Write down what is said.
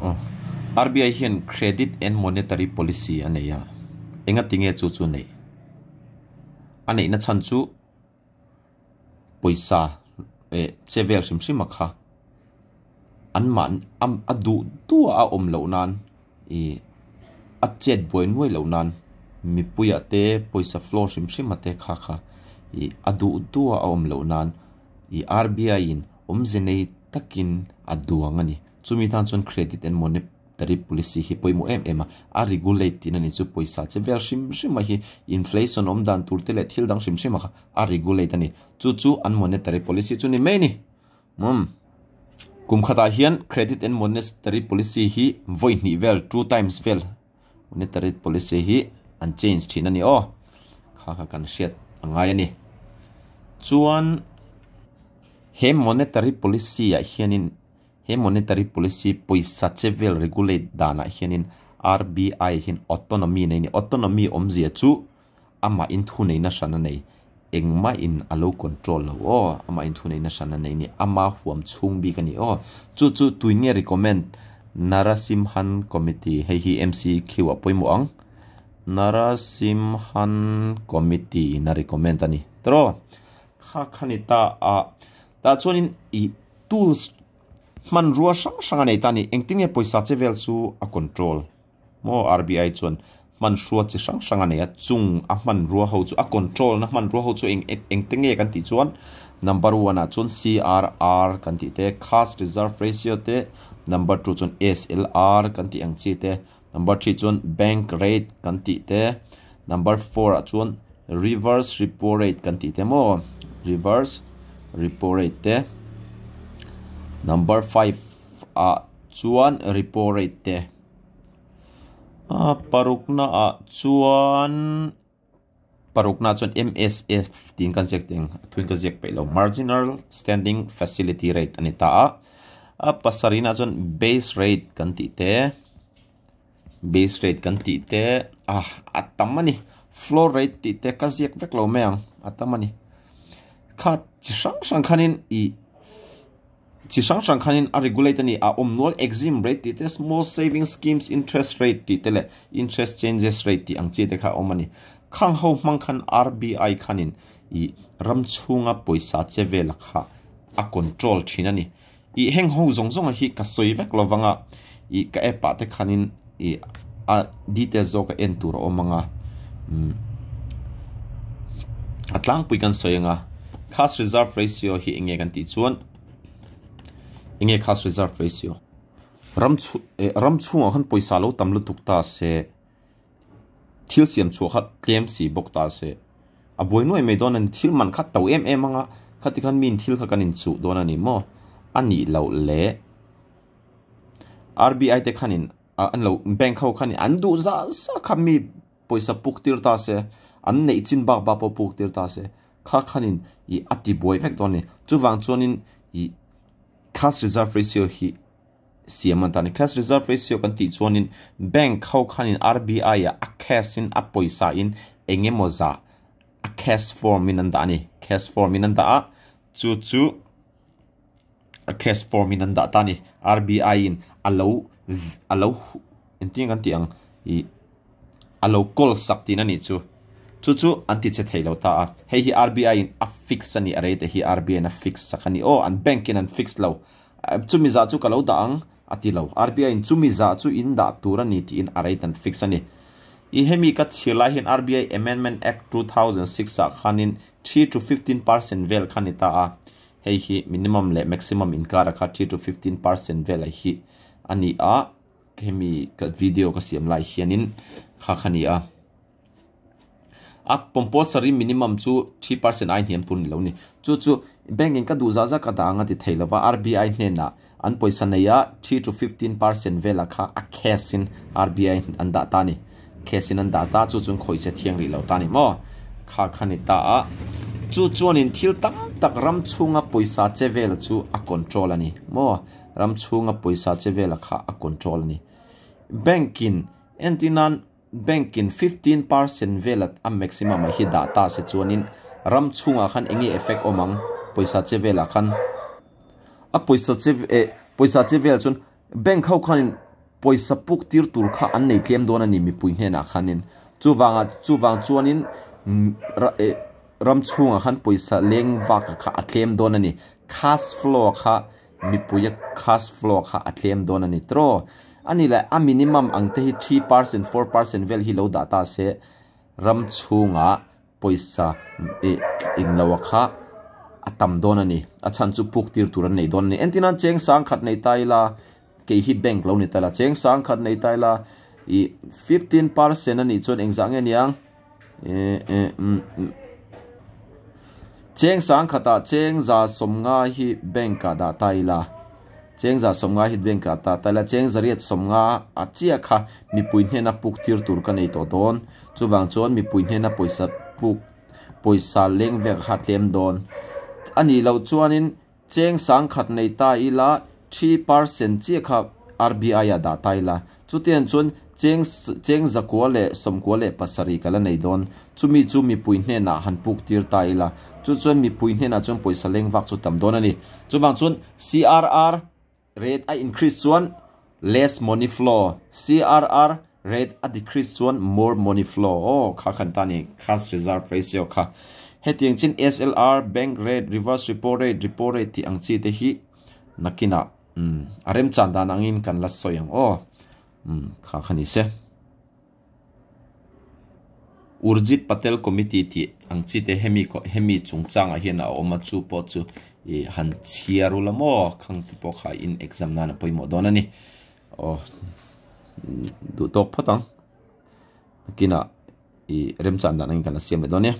Aw RBI hian credit and monetary policy a nei a, enga tinge chu chu neih? A neihna chhan chu pawisa eh che vel hrim hrim a kha an mah a duh duh a awm loh nan ih a chet buai nuai loh nan mipuiah te pawisa flow hrim hrim a te kha kha ih a duh duh a awm loh nan ih R_B_I in awmze nei takin a duang a ni. Chumi tan chuan credit and monetary policy hi pawimawh em em a, a regulate tihna ni chu pawisa che vel hrim hrim a hi inflation awm dan tur te leh thil dang hrim hrim a kha a regulate a ni. Chu chu an monetary policy chu ni mai a ni. Umm. Kum khatah hian credit and monetary policy hi vawi hnih vel, two times vel monetary policy hi an change thin a ni aw. Kha kha kan hriat a ngai a ni. Chuan he monetary policy ah hianin He monetary policy pawisa che vel regulate danah hianin RBI hian autonomy nei a ni. Autonomy awmzia chu amah in thuneihna hran a nei. Engmah in a lo control lo aw. Amah in thuneihna hran a nei a ni. Ama huam chhung bik a ni aw. Chu chu tuin nge recommend? Narasimhan Committee, hei hi MCQ ah pawimawh ang. Narasimhan Committee in a recommend a ni. Tiraw? Kha kha ni ta a. Tah chuanin ih tools hmanrua hrang hrang a nei ta a ni. Engtin nge pawisa che vel chu a control maw? RBI chuan hmanrua chi hrang hrang a nei a, chung a hmanrua ho chu a control na hmanrua ho chu eng engte nge kan tih chuan number one ah chuan CRR kan tih te, cash reserve ratio te, number two chuan SLR kan tih ang chi te, number three chuan bank rate kan tih te, number four ah chuan reverse repo rate kan tih te maw reverse repo rate te number five ah chuan repo rate te a parukna ah chuan parukna chuan M_S_F tiin kan ziak teng a thuin ka ziak peih lo marginal standing facility rate a ni ta a a pasarihna chuan base rate kan tih te base rate kan tih te ah a tam a ni floor rate tih te ka ziak vek lo mai ang a tam a ni kha chi hrang hrang khanin ih Chi hrang hrang khanin a regulate a ni, a awm nual exim rate tih te, small saving schemes interest rate tih te leh interest changes rate tih ang chi te kha a awm a ni. Khang ho hmang khan RBI khanin ih ram chhunga pawisa che vela kha a control thin a ni. Ih heng ho zawng zawng hi ka sawi vek lo vang a, ih ka app ah te khanin ih a detail zawk a en tur a awm ang a, umm a tlangpui kan sawi ang a, cash reserve ratio hi eng nge kan tih chuan eng nge cash reserve ratio ram chhu eh ram chhungah khan pawisa lo tam lutuk ta se thil siam chhuah kha tlem si bawk ta se a buai nuai mai dawn a ni thil man kha to em em ang a khati khan mi in thil kha kan inchuh dawn a ni maw a nih loh leh. R_B_I te khanin an lo bank ho khanin an duh zah zah kha mi pawisa puk tir ta se an neih chin bak bak pawh puk tir ta se kha khanin ih a ti buai vek dawn a ni chuvang chuanin ih cash reserve ratio hi siam a ni ta a ni cash reserve ratio kan tih chuanin bank ho khanin R_B_I ah a cash in a pawisa in eng emaw zah a cash form in an dah a ni cash form in an dah a chu chu. A cash form in an dah ta a ni. RBI in a lo a lo engtin kan tih ang ih a lo call sak tihna nih chu. Chu chu an ti che thei lo ta a. Hei hi RBI in a fix a ni a rate hi RBI in a fix sak a ni. Aw an bank in an fix lo. Chumi zah chu ka lo dah ang a ti lo. RBI in chumi zah chu in dah tur a ni tiin a rate an fix a ni. Ih hemi ka chhir lai hian RBI Amendment Act 2006 ah khanin 3 to 15% vel kha ni ta a. Hei hi minimum leh maximum inkar a kha 3 to 15% velah hi a ni a, hemi ka video ka siam lai hianin kha kha ni a. A compulsory minimum chu 3% ai hniam tur ni lo ni. Chu chu bank in ka duh zah zah ka dah ang a ti thei lova RBI hnenah an pawisa nei a 3 to 15% velah kha a cash in RBI an dah ta a ni. Cash in an dah ta chu chuan khawi che thiang rih lo ta a ni maw? Kha kha ni ta a. Chu chuanin thil tam tak ram chhunga pawisa che vel chu a control a ni maw? Ram chhunga pawisa che vela kha a control a ni. Bank in entirnan bank in 15% vela a maximum a hi dah ta se chuanin ram chhungah khan eng nge effect awm ang pawisa che velah khan a pawisa che eh pawisa che vel chuan bank ho khanin. Pawisa puk tir tur kha an nei tlem dawn a ni mipui hnenah khanin. Chuvanga chuvang chuanin ram chhungah khan pawisa leng vak kha a tlem dawn a ni. Cash flow kha mipuia cash flow kha a tlem dawn a ni tiraw. A ni leh a minimum ang te hi 3%, 4% vel hi lo dah ta se ram chhungah pawisa englo a kha a tam dawn a ni. A chhan chu puk tir tur an nei dawn a ni. Entir nan cheng sang khat nei ta ila kei hi bank lo ni ta la cheng sang khat nei ta ila ih 15% a nih chuan engzah nge niang cheng sang khatah cheng za sawmnga hi bank ah dah ta ila cheng za sawmnga hi bank ah dah ta ila cheng zariat sawmnga a chiah kha mipui hnena puk tir tur ka nei tawh dawn. Chuvang chuan mipui hnena pawisa puk pawisa leng vek kha tlem dawn a nih loh chuanin cheng sang khat nei ta ila 3% chiah kha RBI ah dah ta ila. Chutiang chuan cheng cheng zakua leh sawmkua leh pasarih ka la nei dawn. Chumi chu mipui hnenah han puk tir ta ila. Chu chuan mipui hnenah chuan pawisa leng vak chu tam dawn a ni. Chuvang chuan CRR Rate a increase chuan less money flow, CRR rate a decrease chuan more money flow. Aw kha khan ta ni cash reserve ratio kha. Hetiang chin SLR, bank rate, reverse repo rate, repo rate tih ang chi te hi nakinah umm a remchan dan angin kan la sawi ang aw. Umm kha kha ni se. Urjit Patel Committee tih ang chi te hemi hemi chungchangah hian a awm a chu pawh chu ih han chhiar ula maw khang te pawh kha in exam nan a pawimawh dawn a ni aw duh tawk phawt ang nakinah ih remchan dan angin kan la siam leh dawn nia.